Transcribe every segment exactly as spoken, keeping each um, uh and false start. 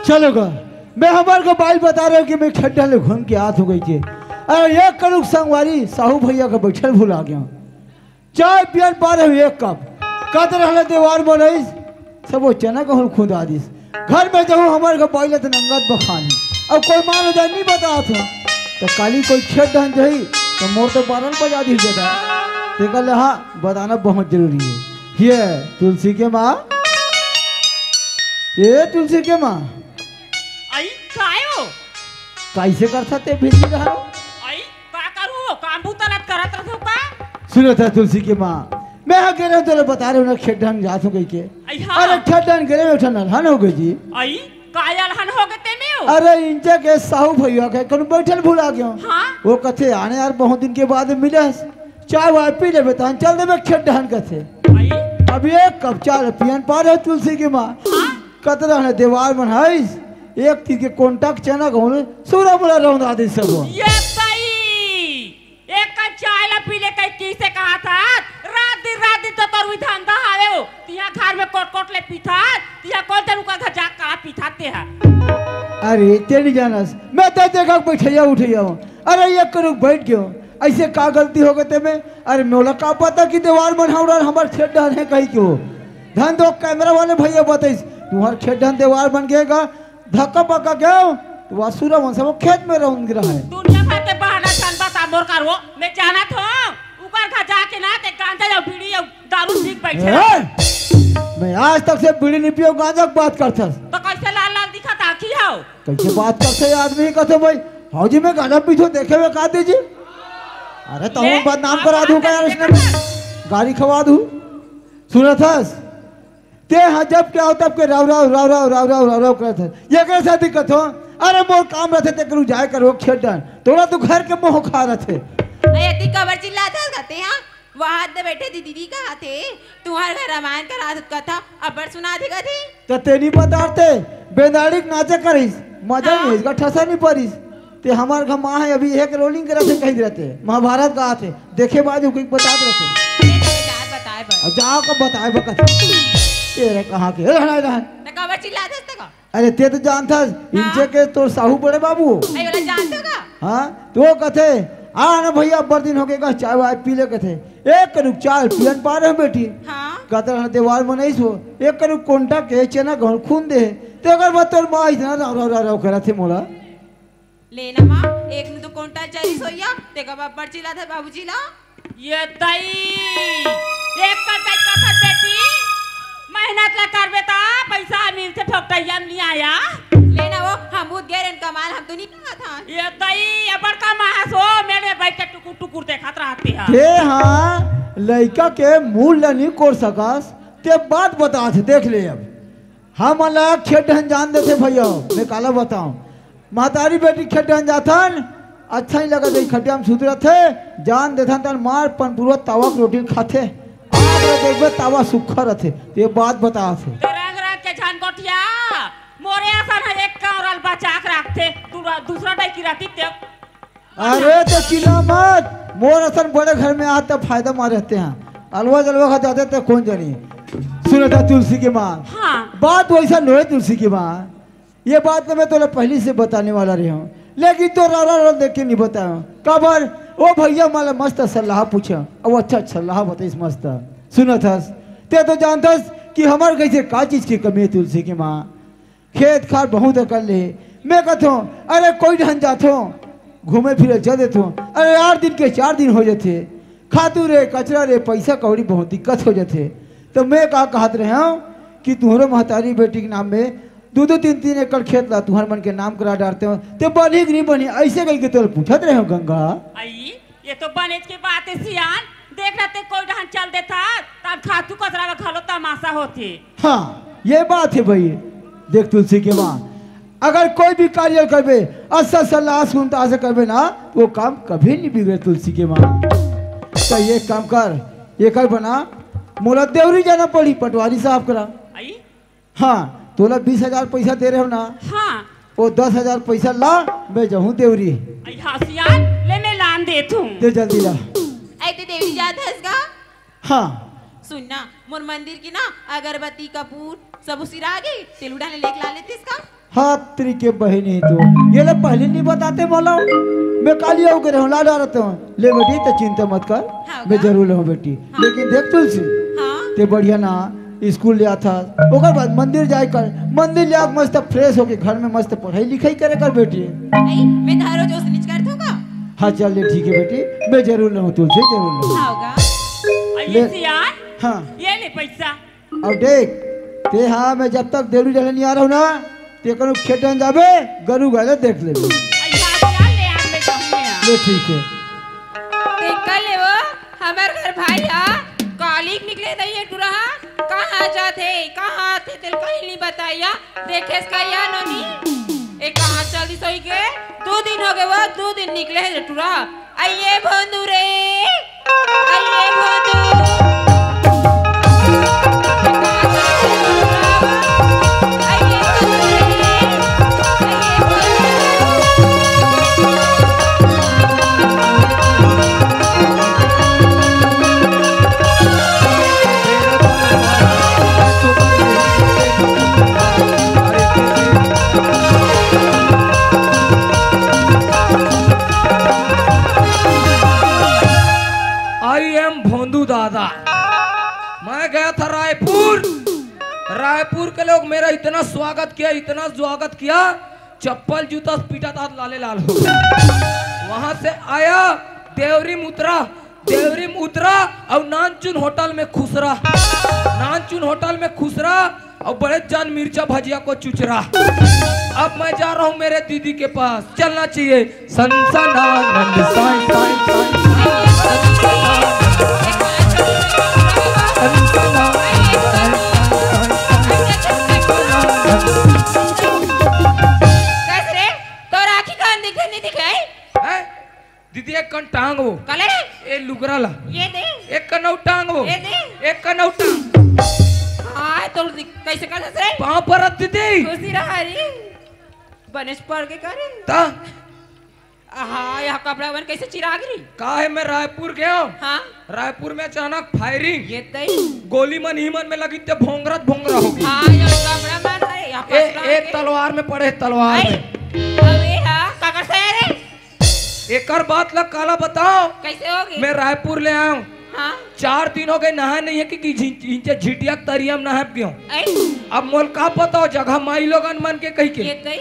चलो गा, मैं हमर के बाई ल बता रहे हूँ कि मैं खेत डहन ले घूम के आत हूँ कहिके। अरे एक करुक संगवारी साहू भैया के बैठल भुला गया हूँ। चाय पियन पा रहे हूँ एक कप। कत रहले देवार बनइस, सबो चना गहूँ खुंदा दिस। घर में जहूँ हमर के बाई ल त नंगत बखानी। अब कोई मान जाए नहीं बतात हूँ। तो काली कोई खेत डहन जही, तो मोर तो बारन बजा दिस बेटा। ते कहले, हाँ, बताना बहुत जरूरी है। ये तुलसी के माँ, ये तुलसी के माँ। आई, काय हो? कैसे करथा ते भिंडी डहरो? आई, का करू हो? काम भूतलत करत रहू का? सुनत हस तुलसी के माँ, मैं हा गे रहे हूँ, तोला बता रहे हूँ ना, खेत डहन जात हूँ कहिके। आई, हाँ। अरे खेत डहन गे रहे, उठन अलहन हो गई जी। आई, काय अलहन हो गए ते में हो? अरे इंचे के साहू भैया के कौन बैठल भुला गया। हाँ। वो कथे, आने यार, बहुत दिन के बाद मिलस, चाय वाय पी लेबे, तहन चल देबे खेत डहन कथे। आई। अब एक कप चाय पियन पा रहे तुलसी के माँ। हाँ। कत रहने देवार बनइस, एक तीर के कोंटा के चना गहूँ सूरा मुला रौंदा दिस सबो। ये सही। एक कप चाय ला पी ले कहि किसे कहा था? रात दिन, रात दिन तो तोर उही धंधा हावे हो। तिहा घर में कोट कोट ले पीथा, तिहा कौन तेरे का घर जा का पीथा ते हा? अरे ते नहीं जानस, मैं तो देखा बैठैया उठैया हूँ। अरे ये करुक बैठ गयो, ऐसे का गलती हो गए ते में? अरे मोला का पता कि देवार मन हमर खेत डहन है कहिके हो। धन दो कैमरा वाले भैया बताइस, तुम्हार खेत डहन देवार बन गए गा, धक्का पक्का गयो, तो वह सूरा मन सब खेत में रौंद रहा है। दुनिया भर के बहाना झन बता मोर करो, मैं जानत हूँ, उकर घर जाके ना ते गांजा या बीड़ी या दारू पी के बैठे। ए, मैं आज तक से बीड़ी नहीं पियो, गांजा के बात करथस। तो कैसे लाल लाल दिखत आँखी हो? कैसे बात करथे ये आदमी, कथे भाई, हौजी में गांजा पीथो, देखे हुए का दीजिए। अरे तो ले, हूँ बदनाम आप करा दूँ बात का यार, करके उसने देखा। गारी खवा दूँ। सुनत हस, ते हा जब के आओ तब के राव राव राव राव राव राव राव राव करत हस। ये कैसा दिक्कत हो? अरे मोर काम रहते ते करू जाए करो खेत डहन। तोरा तो घर के मोह खा रहते। अरे इतनी कबर चिल्लात हस कथे, हाँ? वहां दे बैठे दीदी, दीदी कहा थे, तुम्हारे घर रामायण का रात कथा अब्बड़ सुना थे कथे। तो ते नहीं बता रहते, बेंदाड़ी के नाचे करिस, मजा हाँ। नहीं, इसका ठसा नहीं परिस। ते हमार घर माँ है, अभी एक रोलिंग करत हे, कही रहते, महाभारत का आथे, देखे बाजू कोई बता रहते। ये तो जात बताए बर। अब जाओ कब बताए बर कथे। तेरे कहाँ के, ए, हटाए, हटाए। तो कबर चिल्लात हस ते का? अरे ते तो जानथस, हाँ। इंचे के तोर साहू बड़े बाबू। अरे वाला जानते हो का? हाँ, तो वो कथे, आ ना भैया, अब्बड़ दिन हो गए, चाय वाय पी ले कथे। एक करुक चाय पियन पा रहे बेटी। हाँ। कत रहने देवार बनइस हो, एक करुक कोंटा के चना गहूँ खुंदे। ते अगर बात तोर माँ इतना राव राव राव राव करत हे मोला। लेना माँ, एक ने तो कोंटा चरी सोइया, ते का अब्बड़ चिल्लात हस बाबूजी ला। ये दई, एक कर दई कसर बेटी, मेहनत ला करबे ता पैसा मिलथे, फोकटइया में नहीं आया। लेना वो, हम उत गए रहन कमाल, हम तो नहीं कहा था। ये दई, ये बड़का महास हो, मेरे बैठ के टुकुर टुकुर देखत रहते हैं। हे हाँ, लइका के मूल ला नहीं कोर सकस, ते बात बतात हे, देख ले अब। हमन ला खेत डहन जान देथे भैया, मैं काला बताऊं। महतारी बेटी खेत डहन जाथन, अच्छा ही लगत हे, खटिया में सुत रथे, जान देथन तहन मार पनपुरवा तावा के रोटी खाथे। आज ला देखबे तावा सुक्खा रथे, ते बात बतात हे। तो रंग रंग के झन गोठिया, मोरे असन ह एक कौरल बचा के रखथे, तू र-, दूसरा डई की रहती ते। अरे तो चिल्ला मत, मोर असन बड़े घर में आज तक फायदा मारे रहते हैं, अलवा जलवा खा जाते ते कौन जानी। सुनत हस तुलसी के माँ, हाँ। बात वैसा नोहे तुलसी के माँ, ये बात तो मैं तोला पहली से बताने वाला रहे हूँ, लेकिन तो रारा रारा देख के नहीं बताया हूँ। काबर? ओ भैया माला मस्त सलाह पूछा, अब अच्छा सलाह बताइस मस्त। सुनत हस, ते तो जानत हस कि हमर कैसे का चीज की कमी है तुलसी के माँ। खेत खार बहुत अकन ले। मैं कथों, अरे कोई ढन जाथों, घूमे फिरे चल देथों। अरे आठ दिन के चार दिन हो जाथे। खातू रे, कचरा रे, पैसा कौड़ी बहुत दिक्कत हो जाथे। तो मैं का कहत रहे हूँ कि तुहरो महतारी बेटी के नाम में दो दो तीन तीन एकड़ खेत ला तुहर मन के नाम करा डारते हो, ते बनी कि नहीं बनी, ऐसे कहिके तोल पूछत रहे हो गंगा। आई, ये तो बनेच के बात है सियान, देख रहे ते कोई ढन चल देथा, तब खातू कचरा का घलो तमाशा होथे। हाँ, ये बात है भाई। देख तुलसी के माँ, अगर कोई भी कार्य करबे, अच्छा सलाह सुनता से करबे ना, वो काम कभी नहीं बिगड़े तुलसी के माँ। तो ये काम कर, ये कर बना, मोला देवरी जाना पड़ी, पटवारी साफ करा। आई? हाँ, तोला बीस हजार पैसा दे रहे हो ना? हाँ। वो दस हजार पैसा ला, मैं जाहूँ देवरी। आई हाँ सियान, ले मैं लान देत हूँ। दे जल्दी ला। ऐ ते देवरी जात हस गा? हाँ। सुन ना, मोर मंदिर की ना अगरबत्ती, कपूर, सब उसिरा गे, तेल उठा ले लेके ला लेतिस का? हाथ तेरी के बहिनी तो। ये ले पहले नहीं बताते मोला। मैं काली आऊ के रहूं, ला डरते हो। ले बेटी, तो चिंता मत कर। हाँ, मैं गा। जरूर रहूं बेटी। हाँ। लेकिन देख तुलसी, हाँ। ते बढ़िया ना स्कूल ले आता, ओकर बाद मंदिर जाए कर, मंदिर ले आके मस्त फ्रेश होके घर में मस्त पढ़ाई लिखाई करे कर बेटी। नहीं, मैं धारो जोश निच कर दूंगा। हाँ चल ले ठीक है बेटी, मैं जरूर रहूं तुलसी, जरूर रहूं। हाँ, गा। ले। अइसे यार, हाँ। ये ले पैसा। अब देख, ते हा मैं जब तक देवरी डले नहीं आ रहूं ना, ते कनो खेत डन जाबे, गरू गाय ल देख लेबे। अइहा यार, ले आ, मैं कहूं यार। ले ठीक है। ते कर ले वो, हमर घर भाई हा, काली के निकले दई ये टुरा हा, कहाँ जाथे, कहाँ आथे, तेल कहीं नहीं बताया, देखेस का या नोनी? ए कहाँ चल दी सोई के? दो दिन हो गए वो, दो दिन निकले है टुरा। आइए भोंदू रे, आइए भोंदू। आई एम भोंदू दादा। मैं गया था रायपुर। रायपुर के लोग मेरा इतना स्वागत किया, इतना स्वागत किया, चप्पल जूता से पीटा था, लाले लाल हो गया। वहां से आया, देवरी में उतरा, देवरी में उतरा और नानचुन होटल में खुसरा। नानचुन होटल में खुसरा और बड़े जान मिर्चा भजिया को चुचरा। अब मैं जा रहा हूँ मेरे दीदी के पास, चलना चाहिए। सनसनानंद साईं, साईं, साईं। कस रे, तोर आँखी कान दिखे नहीं दिखे? हैं? दीदी, एक कन टांग वो। काले रे? ए लुगरा ला। ये दे। एक कन अउ टांग वो। ये दे। एक कन अउ टांग। हाय, तो दि-, कैसे कर दस रे? पाँव परत दीदी। खुशी रहा रे। बनेश पर के करे। ता? हाँ, यह कपड़ा बन कैसे चिराग री? का है, मैं रायपुर गया हूँ। हाँ। रायपुर में अचानक फायरिंग। ये तई। गोली मन ही मन में लगी ते भोंगरत भोंगरा हो गई। हाँ, ये कपड़ा बन रहा है, यहाँ ए, पास ए, के। तलवार में पड़े, तलवार आई। में। अबे हाँ, काकर से रे? एकर बात ला काला बताओ। कैसे हो गई? मैं रायपुर ले आया हूँ। हाँ। चार दिन हो गए, नहाए नहीं है कि, कि झिं-, इनचे झिटिया के तरिया में नहाए गयो। ऐ? अब मोल का पता हो, जगह माई लोगन मन के कही के। ये तई?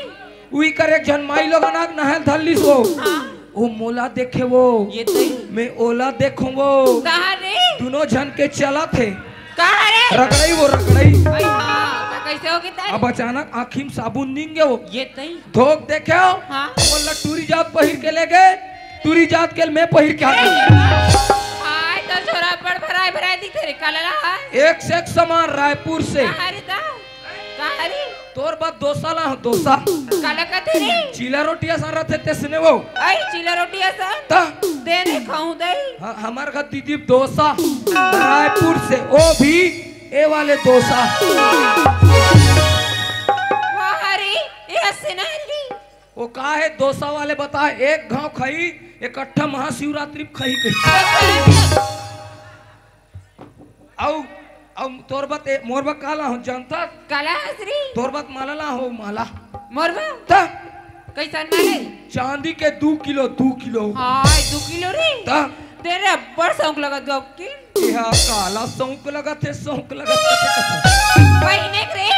उई कर एक झन माई लोगन आग नहाए धर लिस वो। हाँ। वो मोला देखे वो। ये तई? मैं ओला देखूं वो। कहाँ रे? दोनों झन के चला थे। कहाँ रे? रगड़ई वो, रगड़ई। भाई हाँ, तो कैसे हो गई तारी? अब अचानक आँखी में साबुन नींगे वो। ये तई? धोक देखे हो? हाँ। मोला टूरी जात पहिर के ले गए, टूरी जात के मैं पहिर के आ गई। हाय, तो छोरा बड़ भराए भराए दिखे रे, काला ला? एक से एक समान रायपुर से। कहाँ रे ता? कहाँ रे? तोर बाद डोसा ला, डोसा। काला कथे रे? चीला रोटी असन रथे तेसने वो। आई चीला रोटी असन? ता? देने खाऊं दई। हाँ, हमार घर दीदी डोसा, रायपुर से, वो भी ए वाले डोसा। वाह रे, ये असन री। वो का है डोसा वाले बता, एक घाव खाई, इकट्ठा महाशिवरात्रि में खाई कही। अउ, अउ तोर बत ए, मोर बत काला हो जानता? काला हसरी? तोर बत माला ला हो माला। मोर बत? ता? कैसन माले? चांदी के दू किलो, दू किलो। हाय, दू किलो रे? ता? तेरे अब्बड़ शौक लगत गौ की। इहा काला शौक लगत हे, शौक लगत हे। पहिने के रे?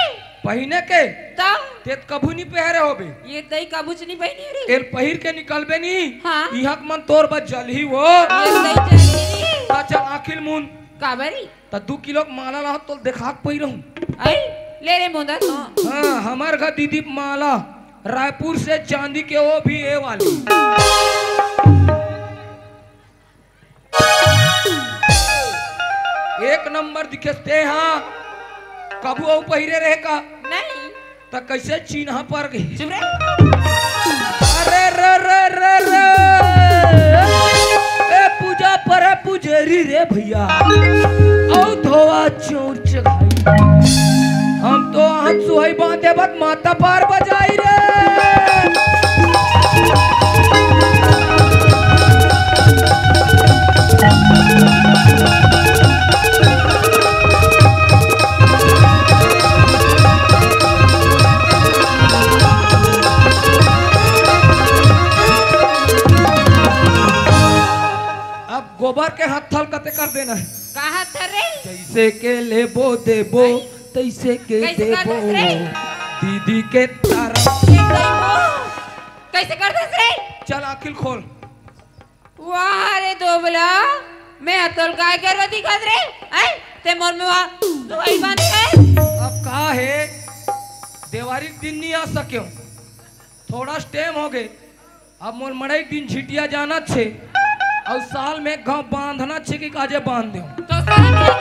पहिने के? तब? ते त कभू नहीं पहरे होबे। ये तई कभू च नहीं पहिने रे। एल पहिर के निकलबे नहीं। हाँ। इहाँ के मन तोर बस जलही वो। ये तई जलही रे। अच्छा, आखिर मुन। काबरी? त दू किलो के माला ला तो देखा के पई रहूं। आई, ले रे मोंदा तो। हाँ, हमार घर दीदी माला, रायपुर से चांदी के, वो भी ए वाली। एक नंबर दिखेस ते हा। कभू अउ पहिरे रहे का? नहीं। त कैसे चिन्हा पर गई? चुप रे। अरे रे रे रे रे। ए पूजा पर पुजेरी रे भैया। अउ धोवा चौर चढ़ाई। हम तो हाथ सुहाई बांधे बत माता पार बजाई रे। ऊपर के हत्थल कते कर देना हे। का हत्थल रे? जइसे के लेबो देबो, तइसे के देबो। दीदी के तरफ। कइसे कर देस रे? चल आँखी ल खोल। वाह रे दोबला, मैं ह तोल काय करवा दिखत रे? हैं? ते मोर में वहाँ दुहाई बांधे हे? अब का हे, देवारी के दिन नइ आ सकेंव, थोड़ा टाइम होगे। अब मोर मड़ई के दिन झिटिया जाना हे, अउ साल में एक घांव बांधना हे कि काजे बांध देंव। तो साला क्या?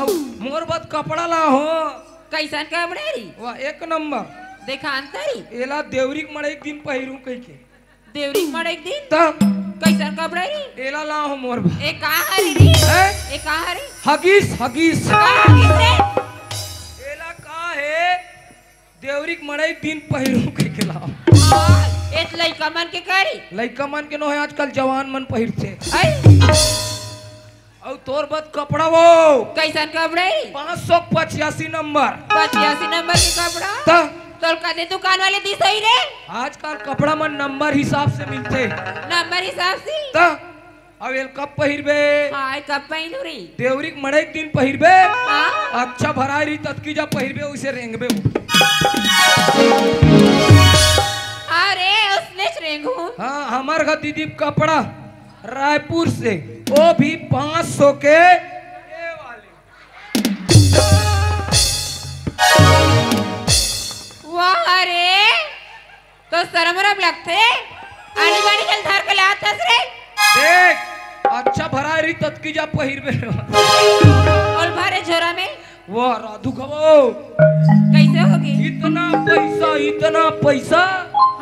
अउ मोर बर कपड़ा ला हो। कइसन कपड़ा रे? वाह, एक नंबर। देखा अंतरी। एला देवरी के मड़ई के दिन पहिरूं कहिके। देवरी के मड़ई के दिन? त? कइसन कपड़ा रे? एला ला हो मोर बर। ए का हरे रे? हैं? ए का हरे? हगीस, हगीस। का हगीस रे? एला का हे? देवरी के मड़ई के दिन पहिरूं कहिके ला। हाँ, ए त लइका मन के का रे? लइका मन के नो हे, आजकल जवान मन पहिरथे। अई। अउ तोर बर कपड़ा वो। कइसन कपड़ा हे? पाँच सौ पचासी नंबर। पचासी नंबर के कपड़ा? त? तोर कने दुकान वाले दिस होही रे? आजकल कपड़ा मन नंबर हिसाब से मिलथे। नंबर हिसाब से? त? अब एला कब पहिरबे? हाँ, कब पहिरूं रे? देवरी के मड़ई के दिन पहिरबे। हाँ। अच्छा भराय रही ततकी जा पहिरबे, ओइसे रेंगबे। अरे, ओइसने रेंगहूं। हाँ, हमर घर दीदी कपड़ा रायपुर से, वो भी पाँच सौ के। वाह रे, तो सरम उरम लगथे? आनी बानी के ल धर के लात हस रे। देख, अच्छा भराय रही ततकी जा पहिरबे। अउ भरे झोरा में। वाह राधू खबो। कइसे होगे? इतना पइसा, इतना पइसा।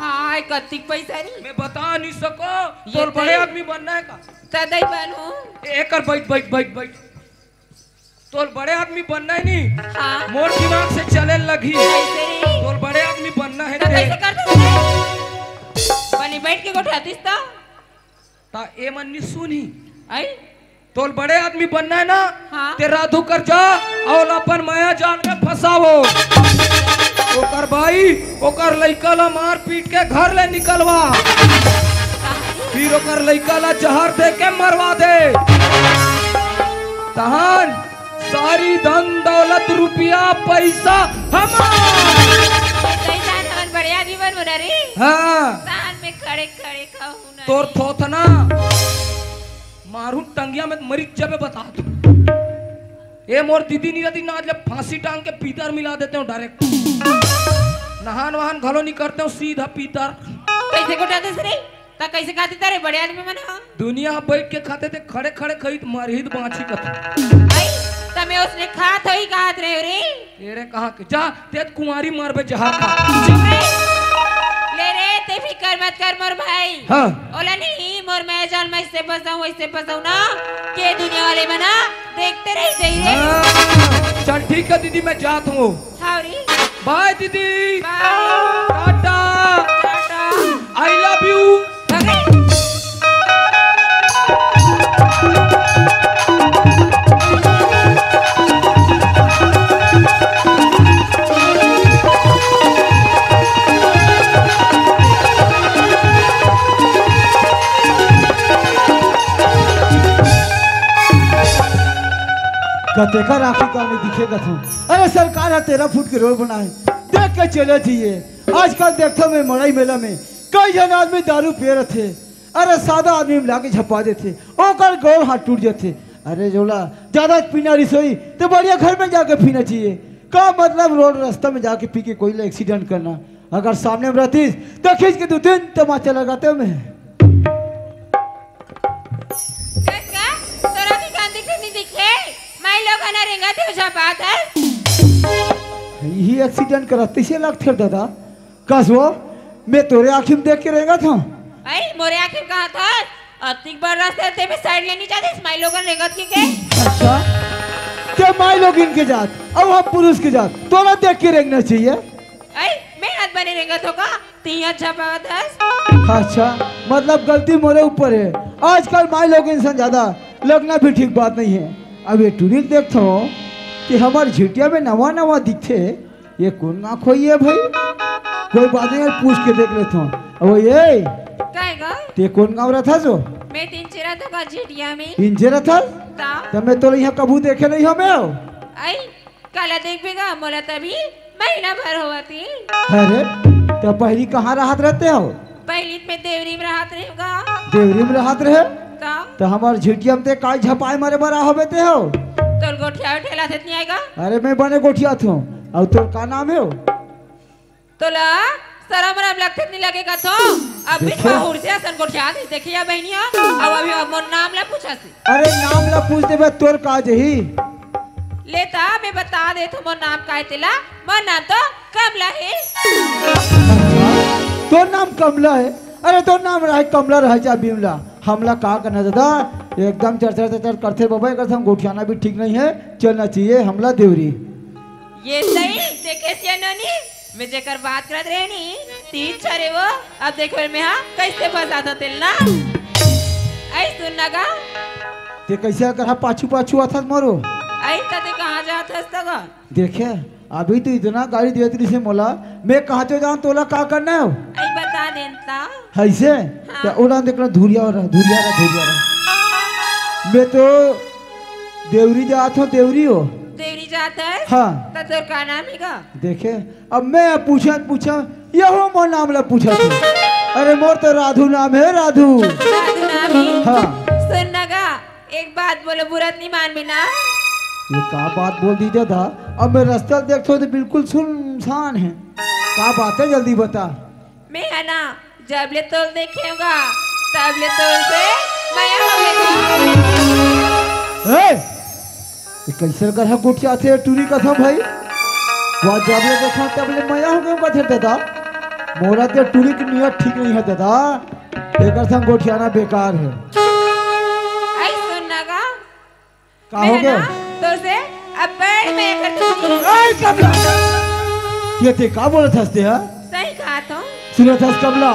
हाँ, कतिक पइसा रे? मैं बता नइ सकों। तोर बड़े आदमी बनना हे का? त दई बनहूं। एकर बइठ, बइठ, बइठ, बइठ। तोर बड़े आदमी बनना हे नी? हाँ। मोर दिमाग से चले लगही। कइसे रे? तोर बड़े आदमी बनना हे त ते। कइसे कर सकथे? बने बइठ के गोठियातिस त? त ए मन नइ सुनही। अई? तोर बड़े आदमी बनना हे ना? हाँ। ते राधू कर जा अउ अपन मया जाल में फंसावो। ओकर बाई, ओकर लइका ला मार पीट के घर ले निकलवा। फिर ओकर लइका ला जहर दे के मरवा दे। तहन सारी धन दौलत रुपया पइसा हमार। तइसे हमन बड़े आदमी बनबो ना रे। हाँ। तहन में खड़े खड़े खाहूं ना तोर रे। थोथना मारहूं टंगिया में मरिच जबे बता दू। ए मोर दीदी नइ रहितिस ना, आज ले फांसी टांग के पीतर मिला देतेंव direct। नहान वहान घलो नइ करतेंव, सीधा पीतर। कइसे गोठियातिस रे? त कइसे खातिस रे बड़े आदमी मन ह? दुनिया ह बइठ के खाथे, ते खड़े खड़े खही त मरही त बांचही कथे। अई, त मैं ओइसने खात होही कहत रहेंव रे। ए रे कहाँ के? जा, ते त कुंवारी मरबे जहर खा। चुप रे। ले रे, ते फिकर मत कर मोर भाई। हाँ। ओला नहीं, मोर मया जाल में अइसे फंसाहूं, अइसे फंसाहूं ना, के दुनिया वाले मन ह देखते रहि जाही रे। हाँ। चल ठीक हे दीदी, मैं जात हूँ। हाँ रे। Bye दीदी। Bye। Tata. Tata. I love you। कतेका Rakhi का नइ दिखे कथों। अरे सरकार ह तेरह फुट के रोड बनाए, देख के चले जाइए। आजकल देखथों मैं मड़ई मेला में कई झन आदमी दारू पिए रथे, अरे सादा आदमी मिला के झपा देथे, ओकर गोड़ हाथ टूट जथे। अरे जोला ज्यादा पीना रिसोई तो बढ़िया घर में जाके पीना चाहिए। का मतलब रोड रास्ता में जाके पी के कोई ला accident करना? अगर सामने में रहतीस तो खींच के दू तीन तमाचा लगाते मैं। का, का? तोला भी कान दिखे नहीं दिखे? माई लोगन ह रेंगत हे, झपात हे। इही accident करत तइसे लगथे दादा। कस वो, मैं तोरे आँखी में देख के रेंगत हंव। अई, मोरे आँखी में कहाँ था? अतिक बड़ रास्ता ते में side ले नहीं जाते, माई लोगन रेंगत के के? अच्छा, ते माई लोगिन के जात, अउ हम पुरुष के जात, तोला देख के रेंगना चाहिए। अई, मैं हाथ बने रेंगत हो का? तिया झपावत हस। अच्छा, मतलब गलती मोरे ऊपर हे। आजकल माई लोगिन से ज्यादा लगना भी ठीक बात नहीं हे। अब ये टुरी ल देखथों कि हमर झिटिया में नवा नवा दिखथे। ये कोन गाँव खोई हे भाई? कोई बात नहीं, पूछ के देख लेथों। अब ये काय गा? ते कोन गाँव रथस ओ? मैं तीन चिरा तो का झिटिया में। इंजेर अथस? ता? त मैं तोला इहाँ कभू देखे नहीं हमें। आई, काला देखबे गा, मोला तभी महीना भर होवत हे। अरे, त पहिली कहाँ रहत रहते हो? पहिली मैं देवरी में रहत रहे गा। देवरी में रहत रहे? ता? त हमार झिटिया में ते काय झपाए मारे बर होबे ते हो? तोर गोठिया ठेला से नहीं आएगा? अरे, मैं बने गोठियाथों। अउ तोर का नाम हे हो? तोला सरम रम लगथे नहीं लगे कथो। अभी देखो। बाहुर से असन गोठिया नहीं देखिया बहनिया। अब अभी अब मोर नाम ला पूछा से। अरे नाम ला पूछ देबे तोर का जही। ले ता मैं बता देथों मोर नाम का हे तेला। मोर नाम तो कमला हे। तोर नाम कमला हे? अरे तोर नाम रहे कमला रहे चाहे बिमला। हमला का करना दादा? एकदम चरचर चरचर करथे बबा, एकर संग गोठियाना भी ठीक नहीं हे। चलना चाहिए हमला देवरी। ये सही देखे सिया नोनी। मैं जेकर बात करत रहे नी, तीन छरे वो, अब देखो मैं हाँ कैसे फंसाथों तेला ना। आई सुन ना गा। ते कैसे अगर हाँ पाछू पाछू आथस मोरो? आई त ते कहाँ जाथस त गा? देखे, अभी तो इतना गाली देत रहिसे मोला, मैं कहाँ चो जाऊँ तोला का करना हे? आई बता देन ता। हइसे? हाँ। त ओला देखना धुरिया रहा, धुरिया रहा, धुरिया रहा। मैं तो देवरी जाथों, देवरी हो। देवरी जाथस? हाँ। त तोर का नाम हे गा? देखे, अब मैं पूछा, पूछा, यहो मोर नाम ला पूछा तू। अरे मोर तो राधू नाम हे, राधू। राधू नाम हे? हाँ। सुन ना गा, एक बात बोलो, बुरा नहीं मानबे ना। ये का बात बोल दी दादा? अब मैं रस्ता देखथों तो बिल्कुल सुनसान हे। का बात हे, जल्दी बता। मैं हे ना, जब ले तोल देखे हूँ गा, तब ले तोल से मया हो गया। ए! ये कैसे कर हा गोठियाथे टूरी कसम भाई? वा जब ले देखा तब ले मया हो गया कथे दादा। मोला ते टूरी की नियत ठीक नहीं हे दादा। एकर संग गोठियाना बेकार हे। आई सुन ना गा। का मैं हो हे गया? ना, तोर से अब्बड़ मया करथों। ए, कमला! ये ते का बोलत हस ते, हा? सही कहा तो। सुनत हस कमला,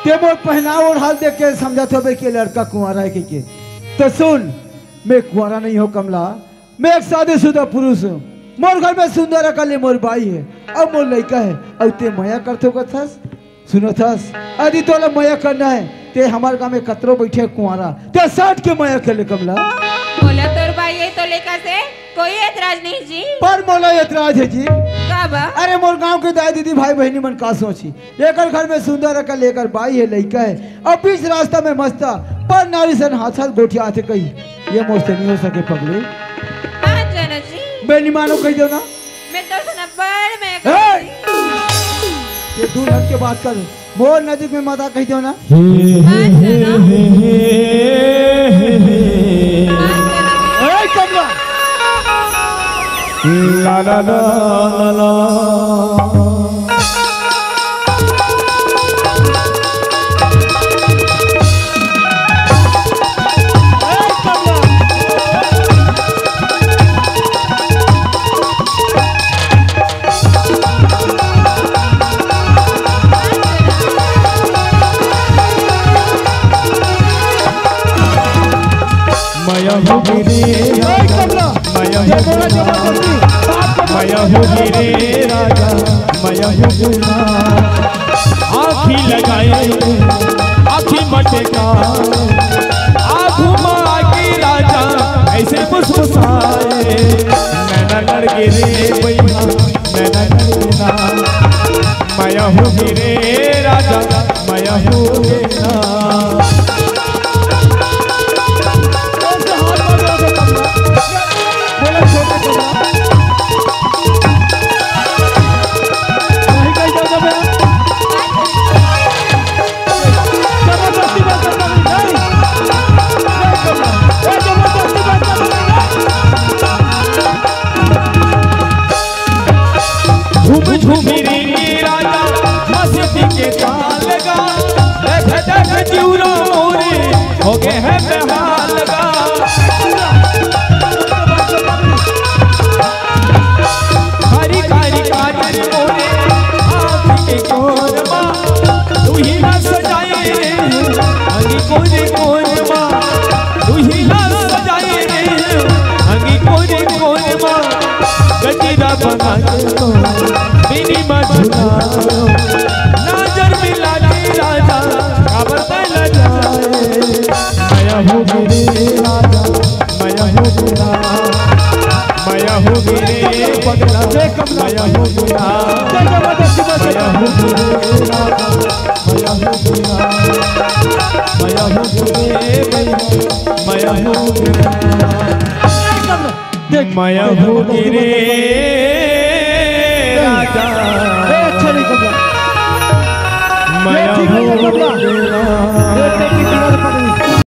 ते मोर पहनाव ओढ़ाव देख के समझत होबे कि लड़का कुंवारा हे कहिके। त सुन, मैं कुंवारा नहीं हों कमला, मैं एक शादीशुदा पुरुष हों। मोर घर में सुंदर अकन ले मोर बाई हे, अउ मोर लइका हे, अउ ते मया करथों कथस। सुनत हस, यदि तोला मया करना हे, ते हमार गाँव में कतरो बइठे कुंवारा, ते सट के मया कर ले कमला। मोला तोर बाई हे तो लइका से कोई एतराज नहीं जी। पर मोला एतराज हे जी। का बा? अरे मोर गाँव के दाई दीदी भाई बहिनी मन का सोचही? एकर घर में सुंदर अकन ले एकर बाई हे, लइका हे, अउ बीच रास्ता में मस्त पर नारी सन हाथ हाथ गोठियाथे कही, ये मोर से नहीं हो सके पगली। मान जाना जी। मैं नहीं मानों कहि देवों ना। मैं तो सुना बड़ मैं ए! ये दूर हट के बात कर। मोर नजदीक में मत आ कहि देवों ना। मान जाना। मान जाना। ए, कमला! ला, ला, ला, ला, ला। मया होगे रे राजा, मया होगे ना। मया होगे रे राजा, मया होगे ना। आँखी लगाए, आँखी मटका, आँखों में आगे राजा, ऐसे फुसफुसाए। नैना लड़गे रे भैया, नैना लड़गे ना। मया होगे रे राजा, मया होगे ना। झूम झूम रे राजा, मस्ती के ताल गा। देख देख जिउरा मैं हूँ गिरे पगला, मैं हूँ गिरा, मैं हूँ गिरे राजा, मैं हूँ गिरा, मैं हूँ गिरे, मैं हूँ गिरा, मैं हूँ गिरे।